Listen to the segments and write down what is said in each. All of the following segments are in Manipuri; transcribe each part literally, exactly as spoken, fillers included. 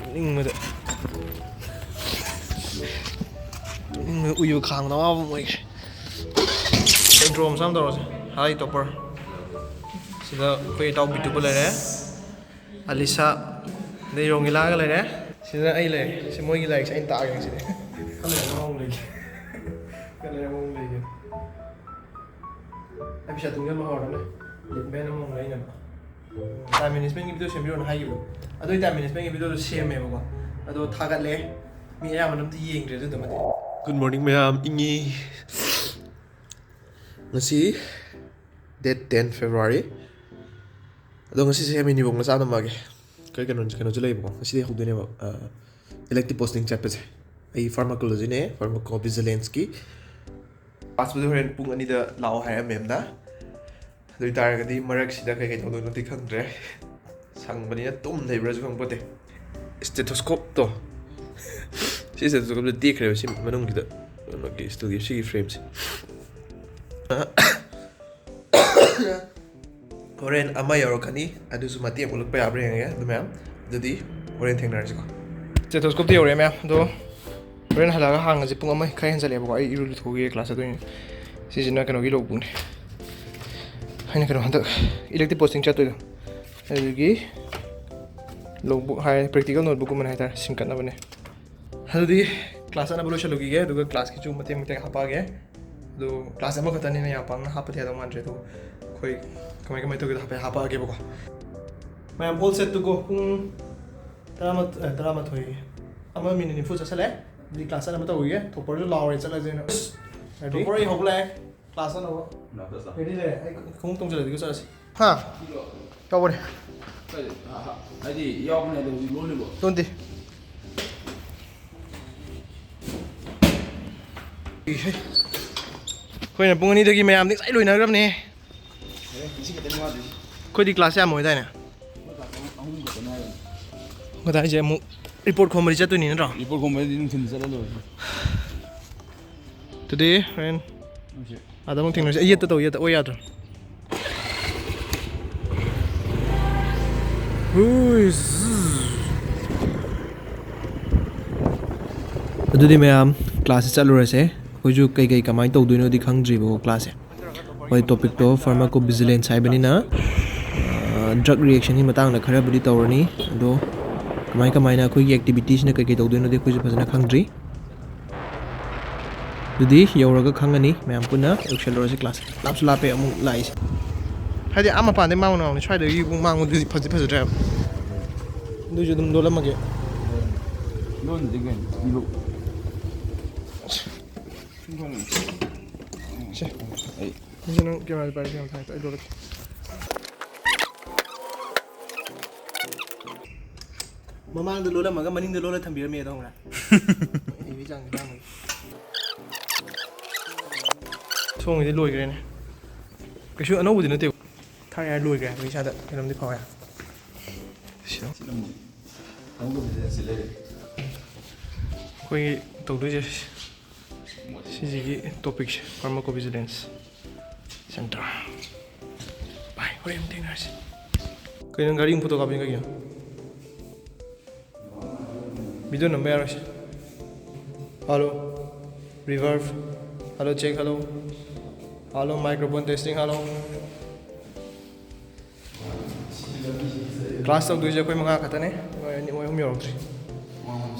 ꯅꯣꯛꯅꯤꯡꯕꯗ, ꯅꯣꯛꯅꯤꯡꯕꯗ ꯎꯏꯕ ꯈꯥꯡꯕꯗ ꯑꯋꯥꯕ ꯑꯃ ꯑꯣꯏꯈ꯭ꯔꯦ꯫ ꯏꯟꯇ꯭ꯔꯣ ꯃꯆꯥ ꯑꯃ ꯇꯧꯔꯁꯦ꯫ ꯍꯥꯏ ꯇꯣꯞꯄꯔ꯫ ꯁꯤꯗ ꯑꯩꯈꯣꯏ ꯏꯇꯥꯎ ꯕꯤꯇꯨꯕ ꯂꯩꯔꯦ, ꯑꯂꯤꯁꯥ, ꯑꯗꯩ ꯔꯣꯡꯒꯤꯂꯥꯒ ꯂꯩꯔꯦ꯫ ꯁꯤꯗ ꯑꯩ ꯂꯩꯔꯦ꯫ ꯁꯤ ꯃꯣꯏꯒꯤ ꯂꯥꯏꯔꯤꯛꯁꯦ ꯑꯩꯅ ꯇꯥꯛꯑꯒꯦ ꯉꯁꯤꯗꯤ꯫ ꯈꯜꯂꯦ ꯑꯃꯃꯨꯛ ꯂꯩꯒꯦ꯫ ꯈꯜꯂꯦ ꯑꯃꯃꯨꯛ ꯂꯩꯒꯦ꯫ ꯑꯩ ꯄꯩꯁꯥ ꯇꯨꯡꯁꯤꯟꯕ ꯍꯧꯔꯅꯤ꯫ ꯂꯤꯞ ꯕꯦꯟ ꯑꯃꯃꯨꯛ ꯂꯩꯅꯕ꯫ ꯇꯥꯏꯝ ꯃꯦꯅꯦꯖꯃꯦꯟꯒꯤ ꯚꯤꯗꯤꯑꯣ ꯁꯦꯝꯕꯤꯔꯣꯅ ꯍꯥꯏꯈꯤꯕꯗꯣ, ꯑꯗꯨꯒꯤ ꯇꯥꯏꯝ ꯃꯦꯅꯦꯖꯃꯦꯟꯒꯤ ꯚꯤꯗꯤꯑꯣꯗꯣ ꯁꯦꯝꯃꯦꯕꯀꯣ꯫ ꯑꯗꯣ ꯊꯥꯒꯠꯂꯦ꯫ ꯃꯤ ꯑꯌꯥꯝꯕꯅ ꯑꯝꯇ ꯌꯦꯡꯗ꯭ꯔꯦ ꯑꯗꯨꯗꯨꯃꯗꯤ꯫ Good morning ꯃꯌꯥꯝ, ꯏꯪꯉꯤ꯫ ꯉꯁꯤ date ten February꯫ ꯑꯗꯣ ꯉꯁꯤꯁꯦ ꯃꯤꯅꯤꯕꯣꯡ ꯃꯆꯥ ꯇꯝꯃꯛꯑꯒꯦ꯫ ꯑꯩꯈꯣꯏ ꯀꯩꯅꯣ, ꯀꯩꯅꯣꯁꯨ ꯂꯩꯌꯦꯕꯀꯣ꯫ ꯉꯁꯤꯗꯤ ꯍꯧꯗꯣꯏꯅꯦꯕ, ꯑ, elective posting ꯆꯠꯄꯁꯦ꯫ ꯑꯩ pharmacologyꯅꯦ, pharmacovigilance-ꯀꯤ꯫ Class-ꯄꯨꯗꯤ ꯍꯣꯔꯦꯟ ꯄꯨꯡ ꯑꯅꯤꯗ ꯂꯥꯛꯑꯣ ꯍꯥꯏꯔꯦ ꯃꯦꯝꯅ꯫ ꯑꯗꯨ ꯑꯣꯏꯇꯥꯔꯒꯗꯤ ꯃꯔꯛꯁꯤꯗ ꯀꯩꯀꯩ ꯇꯧꯗꯣꯏꯅꯣꯗꯤ ꯈꯪꯗ꯭ꯔꯦ꯫ ꯁꯪꯕꯅꯤꯅ ꯇꯨꯝ ꯂꯩꯕ꯭ꯔꯥꯁꯨ ꯈꯪꯄꯣꯠꯇꯦ꯫ Stethoscope-ꯇꯣ꯫ ꯁꯤ stethoscope-ꯁꯦ ꯇꯦꯛꯈ꯭ꯔꯦꯕ ꯁꯤ ꯃꯅꯨꯡꯁꯤꯗ꯫ ꯀꯩꯅꯣꯒꯤ steel-ꯒꯤ ꯁꯤꯒꯤ frame-ꯁꯦ꯫ ꯍꯣꯔꯦꯟ ꯑꯃ ꯌꯧꯔꯛꯀꯅꯤ, ꯑꯗꯨꯁꯨ ꯃꯇꯦꯛ ꯑꯃ ꯎꯠꯂꯛꯄ ꯌꯥꯕ꯭ꯔꯥ ꯌꯦꯡꯉꯒꯦ꯫ ꯑꯗꯨ ꯃꯌꯥꯝ, ꯑꯗꯨꯗꯤ ꯍꯣꯔꯦꯟ ꯊꯦꯡꯅꯔꯁꯤꯀꯣ꯫ Stethoscope-ꯇꯤ ꯌꯧꯔꯛꯑꯦ ꯃꯌꯥꯝ, ꯑꯗꯣ ꯍꯣꯔꯦꯟ ꯍꯜꯂꯛꯑꯒ ꯍꯥꯡꯉꯁꯤ꯫ ꯄꯨꯡ ꯑꯃ ꯈꯔ ꯍꯦꯟꯖꯜꯂꯛꯑꯦꯕꯀꯣ, ꯑꯩ ꯏꯔꯨ ꯂꯨꯊꯣꯛꯈꯤꯒꯦ, class ꯆꯠꯇꯣꯏꯅꯤ꯫ ꯁꯤꯁꯤꯅ ꯀꯩꯅꯣꯒꯤ logbook-ꯅꯦ, ꯑꯩꯅ ꯀꯩꯅꯣ ꯍꯟꯗꯛ elective posting ꯆꯠꯇꯣꯏꯗꯣ, ꯑꯗꯨꯒꯤ logbook ꯍꯥꯏ, practical notebook-ꯀꯨꯝꯕꯅꯦ ꯍꯥꯏꯇꯥꯔꯦ, ꯁꯤꯡꯀꯠꯅꯕꯅꯦ꯫ ꯑꯗꯨꯗꯤ class ꯆꯠꯅꯕ ꯂꯣꯏꯁꯤꯜꯂꯨꯈꯤꯒꯦ, ꯑꯗꯨꯒ class-ꯀꯤꯁꯨ ꯃꯇꯦꯛ ꯃꯇꯦꯛ ꯍꯥꯞꯄꯛꯑꯒꯦ꯫ ꯑꯗꯣ class ꯑꯃꯈꯛꯇꯅꯤꯅ ꯌꯥꯝ ꯄꯥꯛꯅ ꯍꯥꯞꯄꯗꯤ ꯌꯥꯗꯧ ꯃꯥꯟꯗ꯭ꯔꯦ꯫ ꯑꯗꯣ ꯑꯩꯈꯣꯏ ꯀꯃꯥꯏ ꯀꯃꯥꯏ ꯇꯧꯒꯦꯗꯣ ꯍꯥꯏꯐꯦꯠ ꯍꯥꯞꯄꯛꯑꯒꯦꯕꯀꯣ꯫ ꯃꯌꯥꯝ all set to go꯫ ꯄꯨꯡ ꯇꯔꯥꯃꯥꯊꯣꯏ, ꯑ, ꯇꯔꯥꯃꯥꯊꯣꯏ, ꯑꯃ ꯃꯤꯅꯤꯠ ꯅꯤꯐꯨ ꯆꯠꯁꯜꯂꯦ꯫ ꯑꯗꯨꯗꯤ class ꯆꯠꯅꯕ ꯇꯧꯈꯤꯒꯦ꯫ Topper-ꯁꯨ ꯂꯥꯎꯔꯦ, ꯆꯠꯂꯁꯦꯅ꯫ ꯑꯁ, ready? Topper ꯑꯩ ꯍꯧꯒꯠꯂꯛꯑꯦ꯫ Class ꯆꯠꯅꯕ꯫ Ready ꯂꯩꯔꯦ꯫ ꯑꯩ ꯈꯣꯡꯎꯞ ꯇꯣꯡꯁꯤꯜꯂꯦ, ꯑꯗꯨꯒ ꯆꯠꯂꯁꯤ꯫ ꯍꯥ? ꯌꯥꯎꯕꯅꯦ꯫ ꯀꯥꯏꯗ? ꯑ, ꯍ-, ꯍꯥꯏꯗꯤ ꯌꯥꯎꯕꯅꯦ, ꯑꯗꯣ ꯍꯧꯖꯤꯛ ꯂꯣꯜꯂꯤꯕꯣ? ꯂꯣꯟꯗꯦ꯫ ꯏꯍꯦ꯫ ꯑꯩꯈꯣꯏꯅ ꯄꯨꯡ ꯑꯅꯤꯗꯒꯤ ꯃꯌꯥꯝꯗꯤ ꯉꯁꯥꯏ ꯂꯣꯏꯅꯈ꯭ꯔꯕꯅꯦ꯫ ꯑꯦ, ꯉꯁꯤ ꯈꯛꯇꯅꯤ ꯋꯥꯠꯂꯤꯁꯦ꯫ ꯑꯩꯈꯣꯏꯗꯤ class ꯌꯥꯝꯃꯣꯏꯗꯥꯏꯅꯦ? ꯑꯩꯈꯣꯏ class ꯑꯍꯨꯝ, ꯑꯍꯨꯝ ꯈꯛꯇꯅꯤ ꯍꯥꯏꯕꯅꯤ꯫ ꯉꯁꯥꯏꯁꯦ ꯑꯃꯨꯛ report ꯈꯣꯝꯕꯗꯤ ꯆꯠꯇꯣꯏꯅꯤ ꯅꯠꯇ꯭ꯔꯣ? Report ꯈꯣꯝꯕꯗꯤ ꯅꯨꯡꯊꯤꯜꯗ ꯆꯠꯂ ꯂꯣꯏꯔꯦ꯫ ꯑꯗꯨꯗꯤ ꯍꯣꯔꯦꯟ ꯅꯨꯡꯁꯤꯠ꯫ ꯑꯥꯗ ꯑꯃꯨꯛ ꯊꯦꯡꯅꯔꯁꯤ꯫ ꯑꯩ ꯌꯦꯠꯇ ꯇꯧ, ꯌꯦꯠꯇ꯫ ꯑꯣꯏ ꯌꯥꯗ꯭ꯔꯣ? ꯍꯨꯏꯁ꯫ ꯑꯗꯨꯗꯤ ꯃꯌꯥꯝ, ꯀ꯭ꯂꯥꯁꯁꯦ ꯆꯠꯂꯨꯔꯁꯦ꯫ ꯑꯩꯈꯣꯏꯁꯨ ꯀꯩꯀꯩ ꯀꯃꯥꯏꯅ ꯇꯧꯗꯣꯏꯅꯣꯗꯤ ꯈꯪꯗ꯭ꯔꯤꯕꯀꯣ ꯀ꯭ꯂꯥꯁꯁꯦ꯫ ꯍꯣꯏ, ꯇꯣꯄꯤꯛꯇꯣ ꯐꯥꯔꯃꯥꯀꯣ ꯚꯤꯖꯤꯂꯦꯟꯁ ꯍꯥꯏꯕꯅꯤꯅ, ꯗ꯭ꯔꯒ ꯔꯤꯌꯦꯛꯁꯟꯒꯤ ꯃꯇꯥꯡꯗ ꯈꯔꯕꯨꯗꯤ ꯇꯧꯔꯅꯤ꯫ ꯑꯗꯣ ꯀꯃꯥꯏ ꯀꯃꯥꯏꯅ ꯑꯩꯈꯣꯏꯒꯤ ꯑꯦꯛꯇꯤꯚꯤꯇꯤꯁꯤꯅ ꯀꯩꯀꯩ ꯇꯧꯗꯣꯏꯅꯣꯗꯤ ꯑꯩꯈꯣꯏꯁꯨ ꯐꯖꯅ ꯈꯪꯗ꯭ꯔꯤ꯫ ꯑꯗꯨꯗꯤ ꯌꯧꯔꯒ ꯈꯪꯉꯅꯤ꯫ ꯃꯌꯥꯝ ꯄꯨꯟꯅ ꯌꯧꯁꯜꯂꯨꯔꯁꯤ꯫ ꯀ꯭ꯂꯥꯁ ꯂꯥꯞꯁꯨ ꯂꯥꯞꯄꯦ ꯑꯃꯨꯛ ꯂꯥꯛꯏꯁꯦ꯫ ꯍꯥꯏꯗꯤ ꯑꯥ ꯃꯄꯥꯟꯗꯩ ꯃꯥꯡꯉꯨ ꯅꯥꯎꯅꯤ, ꯁ꯭ꯋꯥꯏꯗꯒꯤ ꯑꯃꯨꯛ ꯃꯥꯡꯉꯨꯗꯨꯗꯤ ꯐꯖꯗꯤ ꯐꯖꯗ꯭ꯔꯦꯕ꯫ ꯑꯗꯨꯏꯁꯨ ꯑꯗꯨꯝ ꯂꯣꯜꯂꯝꯃꯒꯦ꯫ ꯂꯣꯟꯗꯗꯤ ꯀꯩꯅꯣ? ꯏꯔꯨ꯫ ꯁꯦ꯫ ꯑꯩ꯫ ꯁꯤꯁꯦ ꯅꯪ ꯀꯦꯃꯦꯔꯥꯗ ꯄꯥꯏꯔꯁꯤ ꯌꯥꯝ ꯊꯥꯏ꯫ ꯑꯩ ꯂꯣꯜꯂꯛꯀꯦ꯫ ꯃꯃꯥꯡꯗ ꯂꯣꯜꯂꯝꯃꯒ ꯃꯅꯤꯡꯗ ꯂꯣꯜꯂ ꯊꯝꯕꯤꯔꯝꯃꯦ ꯑꯗꯣ, ꯈꯪꯕ꯭ꯔꯥ? ꯑꯩ ꯃꯤ ꯆꯥꯡꯁꯦ ꯂꯥꯡꯕꯒꯤ꯫ ꯁꯣꯝꯒꯤꯗꯤ ꯂꯣꯏꯈ꯭ꯔꯦꯅꯦ꯫ ꯀꯩꯁꯨ ꯑꯅꯧꯕꯗꯤ ꯅꯠꯇꯦꯕ꯫ ꯊꯥꯏꯅ ꯂꯣꯏꯈ꯭ꯔꯦ ꯍꯥꯏꯕ ꯏꯁꯥꯗ ꯀꯩꯅꯣꯝꯗꯤ ꯐꯥꯎꯋꯦ꯫ ꯁꯤ꯫ ꯑꯩꯈꯣꯏꯒꯤ ꯇꯧꯗꯣꯏꯁꯦ ꯁꯤꯁꯤꯒꯤ ꯇꯣꯄꯤꯛꯁꯦ, ꯐꯥꯔꯃꯥꯀꯣ ꯚꯤꯖꯤꯂꯦꯟꯁ ꯁꯦꯟꯇꯔ꯫ ꯚꯥꯏ, ꯍꯣꯔꯦꯟ ꯑꯃꯨꯛ ꯊꯦꯡꯅꯔꯁꯤ꯫ ꯀꯩꯅꯣ, ꯒꯥꯔꯤ ꯑꯃꯨꯛ ꯐꯣꯇꯣ ꯀꯥꯞꯄꯤꯅ ꯀꯩꯒꯤꯅꯣ? ꯚꯤꯗꯤꯑꯣ ꯅꯝꯕ ꯌꯥꯔꯣꯏꯁꯦ꯫ ꯍꯜꯂꯣ, ꯔꯤꯚꯔꯕ꯫ Hello, check, hello. Hello, microphone testing, hello. Class ꯇꯧꯗꯣꯏꯁꯦ ꯑꯩꯈꯣꯏ ꯃꯉꯥ ꯈꯛꯇꯅꯦ꯫ ꯃꯣꯏ ꯑꯅꯤ, ꯃꯣꯏ ꯑꯍꯨꯝ ꯌꯧꯔꯛꯇ꯭ꯔꯤ꯫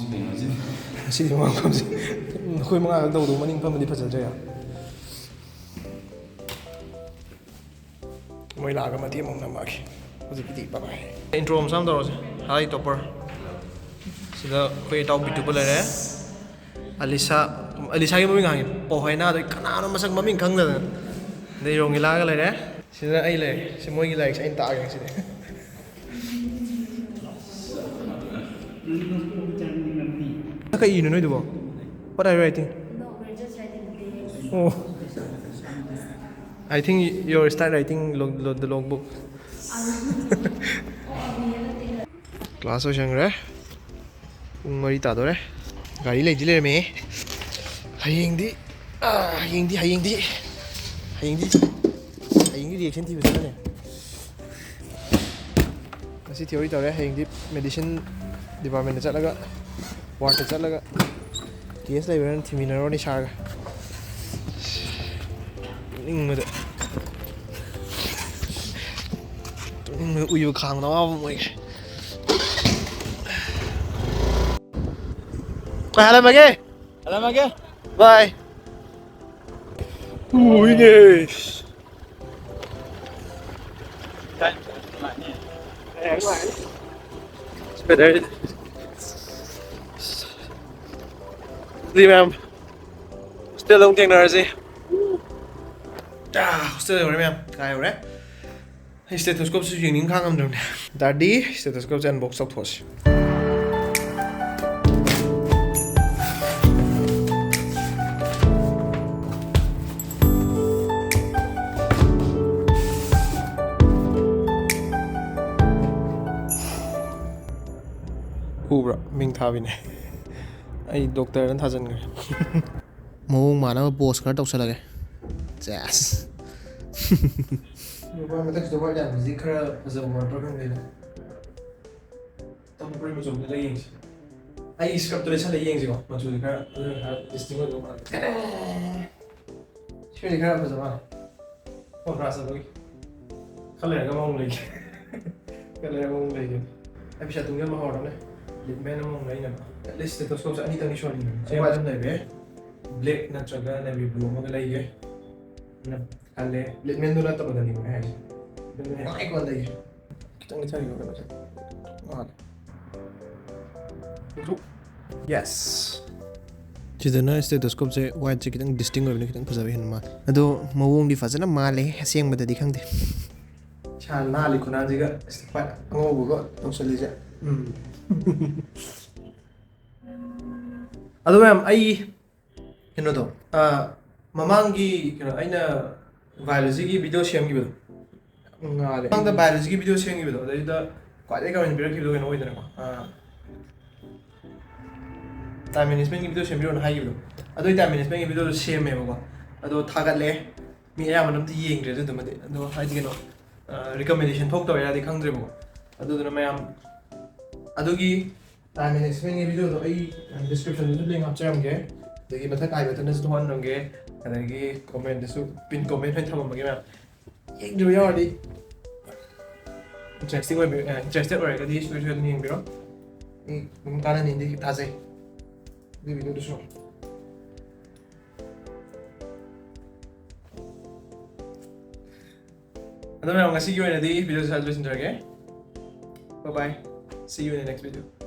ꯉꯁꯤꯗꯤ ꯃꯃꯥꯡ ꯐꯝꯁꯦ ꯑꯩꯈꯣꯏ ꯃꯉꯥ ꯈꯛ ꯇꯧꯗꯧ, ꯃꯅꯤꯡ ꯐꯝꯕꯗꯤ ꯐꯖꯗ꯭ꯔꯦ ꯌꯥꯝ꯫ ꯃꯣꯏ ꯂꯥꯛꯑꯒ ꯃꯇꯦꯛ ꯑꯃꯨꯛ ꯅꯝꯃꯛꯑꯒꯦ꯫ ꯍꯧꯖꯤꯛꯀꯤꯗꯤ ꯕꯥꯏ ꯕꯥꯏ꯫ ꯏꯟꯇ꯭ꯔꯣ ꯃꯆꯥ ꯑꯃ ꯇꯧꯔꯁꯦ꯫ ꯍꯥꯏ ꯇꯣꯞꯄꯔ꯫ ꯁꯤꯗ ꯑꯩꯈꯣꯏ ꯏꯇꯥꯎ ꯕꯤꯇꯨꯄ ꯂꯩꯔꯦ꯫ ꯑꯂꯤꯁꯥ, ꯑꯂꯤꯁꯥꯒꯤ ꯃꯃꯤꯡ ꯍꯥꯡꯉꯤ꯫ ꯄꯣꯍꯣꯏꯅꯥꯗ ꯀꯅꯥꯅꯣ ꯃꯁꯛ ꯃꯃꯤꯡ ꯈꯪꯗꯗꯅ꯫ ꯑꯗꯩ ꯔꯣꯡꯒꯤꯂꯥꯒ ꯂꯩꯔꯦ꯫ ꯁꯤꯗ ꯑꯩ ꯂꯩꯔꯦ꯫ ꯁꯤ ꯃꯣꯏꯒꯤ ꯂꯥꯏꯔꯤꯛꯁꯦ ꯑꯩꯅ ꯇꯥꯛꯑꯒꯦ ꯉꯁꯤꯗꯤ꯫ ꯀꯩ ꯏꯔꯤꯅꯣ ꯅꯣꯏꯗꯨꯕꯣ? What are you writing? No, we're just writing the dates. Oh. I think you start writing log, log, the logbook. Class ꯂꯣꯏꯁꯟꯈ꯭ꯔꯦ꯫ ꯄꯨꯡ ꯃꯔꯤ ꯇꯥꯗꯣꯔꯦ꯫ ꯒꯥꯔꯤ ꯂꯩꯗꯤ ꯂꯩꯔꯝꯃꯦ꯫ ꯍꯌꯦꯡꯗꯤ, ꯑꯥ, ꯍꯌꯦꯡꯗꯤ, ꯍꯌꯦꯡꯗꯤ, ꯍꯌꯦꯡꯗꯤ, ꯍꯌꯦꯡꯗꯤ ꯔꯤꯌꯦꯛꯁꯟ ꯊꯤꯕ ꯆꯠꯂꯅꯤ꯫ ꯉꯁꯤ ꯊꯤꯑꯣꯔꯤ ꯇꯧꯔꯦ, ꯍꯌꯦꯡꯗꯤ ꯃꯦꯗꯤꯁꯤꯟ ꯗꯤꯄꯥꯔꯠꯃꯦꯟꯗ ꯆꯠꯂꯒ, ꯋꯥꯔꯗꯇ ꯆꯠꯂꯒ ꯇꯦꯁ ꯂꯩꯕ꯭ꯔꯥꯅ ꯊꯤꯃꯤꯟꯅꯔꯨꯔꯅꯤ ꯁꯥꯔꯒ꯫ ꯇꯨꯝꯅꯤꯡꯕꯗ, ꯇꯨꯝꯅꯤꯡꯕꯗ ꯎꯏꯕ ꯈꯥꯡꯕꯗ ꯑꯋꯥꯕ ꯑꯃ ꯑꯣꯏꯈ꯭ꯔꯦ꯫ ꯍꯜꯂꯝꯃꯒꯦ꯫ ꯍꯜꯂꯝꯃꯒꯦ꯫ ꯕꯥꯏ꯫ ꯎꯏꯅꯦ꯫ ꯑꯗꯨꯗꯤ ꯃꯌꯥꯝ, ꯍꯣꯁꯇꯦꯜꯗ ꯑꯃꯨꯛ ꯊꯦꯡꯅꯔꯁꯤ꯫ ꯑꯥ, ꯍꯣꯁꯇꯦꯜ ꯌꯧꯔꯦ ꯃꯌꯥꯝ, ꯀꯥ ꯌꯧꯔꯦ꯫ ꯑꯩ stethoscopeꯁꯨ ꯌꯦꯡꯅꯤꯡ ꯈꯥꯡ ꯉꯝꯗ꯭ꯔꯕꯅꯦ꯫ ꯗꯥꯗꯤ, stethoscopeꯁꯦ unbox ꯇꯧꯊꯣꯛꯑꯁꯤ꯫ ꯎꯕ꯭ꯔꯥ? ꯃꯤꯡ ꯊꯥꯕꯤꯅꯦ꯫ ꯑꯩ ꯗꯣꯛꯇꯔꯅ ꯊꯥꯖꯤꯟꯈ꯭ꯔꯦ꯫ ꯃꯑꯣꯡ ꯃꯥꯟꯅꯕ pose ꯈꯔ ꯇꯧꯁꯜꯂꯒꯦ꯫ ꯆꯦꯁ꯫ ꯅꯨꯄꯥ ꯃꯊꯛꯁꯤꯗ white ꯌꯥꯝꯕꯁꯤ ꯈꯔ ꯐꯖꯕ ꯋꯥꯠꯄ꯭ꯔꯥ ꯈꯪꯗꯦꯅꯦ꯫ ꯇꯝ ꯐꯨꯔꯤꯠ ꯃꯆꯨ ꯑꯝꯇ ꯌꯦꯡꯁꯤ꯫ ꯑꯩ scrubꯇꯣ ꯂꯩꯁꯜꯂ ꯌꯦꯡꯁꯤꯀꯣ꯫ ꯃꯆꯨꯁꯦ ꯈꯔ, ꯑꯗꯨꯅ ꯈꯔ distinct ꯑꯣꯏꯗꯧ ꯃꯥꯜꯂꯦ꯫ ꯁꯤꯅꯗꯤ ꯈꯔ ꯐꯖ ꯃꯥꯜꯂꯦ꯫ Contrast ꯑꯗꯨꯒꯤ꯫ ꯈꯔ ꯂꯩꯔꯒ ꯑꯃꯃꯨꯛ ꯂꯩꯒꯦ꯫ ꯈꯔ ꯂꯩꯔꯒ ꯑꯃꯃꯨꯛ ꯂꯩꯒꯦ꯫ ꯑꯩ ꯄꯩꯁꯥ ꯇꯨꯡꯁꯤꯟꯕ ꯍꯧꯔꯅꯤ꯫ Lippmann ꯑꯃꯃꯨꯛ ꯂꯩꯅꯕ꯫ At least stethoscopeꯁꯦ ꯑꯅꯤꯇꯪꯗꯤ ꯁꯣꯟꯅꯤꯡꯕꯅꯤ꯫ ꯁꯤ white ꯑꯃ ꯂꯩꯔꯦ꯫ Black ꯅꯠꯇ꯭ꯔꯒ navy blue ꯑꯃꯒ ꯂꯩꯒꯦ꯫ ꯅ-, ꯈꯜꯂꯦ꯫ Lippmannꯗꯨ ꯅꯠꯇꯕꯗꯅꯤ ꯑꯩꯅ ꯍꯥꯏꯁꯦ꯫ ꯑꯗꯨꯅ ꯈ꯭ꯋꯥꯏ ꯀꯣꯟ ꯂꯩꯒꯦ꯫ ꯈꯤꯇꯪꯗꯤ ꯊꯥꯕꯤꯌꯣ ꯀꯩꯅꯣꯁꯦ꯫ ꯃꯥꯅꯦ꯫ Yes꯫ ꯁꯤꯗꯅ stethoscopeꯁꯦ whiteꯁꯦ ꯈꯤꯇꯪ distinct ꯑꯣꯏꯕꯅꯤ, ꯈꯤꯇꯪ ꯐꯖꯕ ꯍꯦꯟꯅ ꯃꯥꯜꯂꯦ꯫ ꯑꯗꯣ ꯃꯑꯣꯡꯗꯤ ꯐꯖꯅ ꯃꯥꯜꯂꯦ, ꯑꯁꯦꯡꯕꯗꯗꯤ ꯈꯪꯗꯦ꯫ ꯏꯁꯥ ꯅꯥꯜꯂꯤ ꯈꯨꯅꯥꯟꯁꯤꯒ white ꯑꯉꯧꯕꯒ ꯇꯧꯁꯜꯂꯤꯁꯦ꯫ ꯎꯝ꯫ ꯑꯗꯣ ꯃꯌꯥꯝ, ꯑꯩ ꯀꯩꯅꯣꯗꯣ, ꯑ, ꯃꯃꯥꯡꯒꯤ ꯀꯩꯅꯣ ꯑꯩꯅ biologyꯒꯤ video ꯁꯦꯝꯈꯤꯕꯗꯣ, ꯉꯥꯔꯦ꯫ ꯃꯃꯥꯡꯗ biologyꯒꯤ video ꯁꯦꯝꯈꯤꯕꯗꯣ, ꯑꯗꯩꯗ ꯈ꯭ꯋꯥꯏꯗꯒꯤ comment ꯄꯤꯔꯛꯈꯤꯕꯗꯣ ꯀꯩꯅꯣ ꯑꯣꯏꯗꯅꯀꯣ, ꯑ, time managementꯀꯤ video ꯁꯦꯝꯕꯤꯔꯣꯅ ꯍꯥꯏꯈꯤꯕꯗꯣ, ꯑꯗꯨꯒꯤ time managementꯀꯤ videoꯗꯣ ꯁꯦꯝꯃꯦꯕꯀꯣ, ꯑꯗꯣ ꯊꯥꯒꯠꯂꯦ꯫ ꯃꯤ ꯑꯌꯥꯝꯕꯅ ꯑꯝꯇ ꯌꯦꯡꯗ꯭ꯔꯦ ꯑꯗꯨꯗꯨꯃꯗꯤ꯫ ꯑꯗꯣ ꯍꯥꯏꯗꯤ ꯀꯩꯅꯣ, ꯑ, recommendation ꯊꯣꯛꯇꯕꯩꯔꯥꯗꯤ ꯈꯪꯗ꯭ꯔꯦꯕꯀꯣ꯫ ꯑꯗꯨꯗꯨꯅ ꯃꯌꯥꯝ ꯑꯗꯨꯒꯤ ꯇꯥꯏꯝ ꯃꯦꯅꯦꯖꯃꯦꯟꯒꯤ ꯚꯤꯗꯤꯑꯣꯗꯣ ꯑꯩ ꯗꯤꯁꯀ꯭ꯔꯤꯞꯁꯟꯗꯁꯨ ꯂꯤꯡ ꯍꯥꯞꯆꯔꯝꯒꯦ, ꯑꯗꯒꯤ ꯃꯊꯛ ꯑꯥꯏ ꯕꯇꯟꯗꯁꯨ ꯊꯣꯛꯍꯟꯂꯝꯒꯦ, ꯑꯗꯒꯤ ꯀꯣꯃꯦꯟꯗꯁꯨ, ꯄꯤꯟ ꯀꯣꯃꯦꯟ ꯍꯥꯏꯅ ꯊꯝꯃꯝꯃꯒꯦ ꯃꯌꯥꯝ꯫ ꯌꯦꯡꯗ꯭ꯔꯤꯕ ꯌꯥꯎꯔꯗꯤ ꯏꯟꯇꯔꯦꯁꯇꯤꯡ ꯑꯣꯏꯕ, ꯏꯟꯇꯔꯦꯁꯇꯦꯠ ꯑꯣꯏꯔꯒꯗꯤ ꯁꯣꯏ ꯁꯣꯏꯗꯅ ꯌꯦꯡꯕꯤꯔꯣ꯫ ꯑꯩ ꯑꯗꯨꯝ ꯀꯥꯟꯅꯅꯤꯗꯤ ꯊꯥꯖꯩ ꯑꯗꯨꯒꯤ ꯚꯤꯗꯤꯑꯣꯗꯨꯁꯨ꯫ ꯑꯗꯣ ꯃꯌꯥꯝ, ꯉꯁꯤꯒꯤ ꯑꯣꯏꯅꯗꯤ ꯚꯤꯗꯤꯑꯣꯁꯦ ꯁ꯭ꯋꯥꯏꯗ ꯂꯣꯏꯁꯤꯟꯖꯔꯒꯦ꯫ Bye bye. See you in the next video.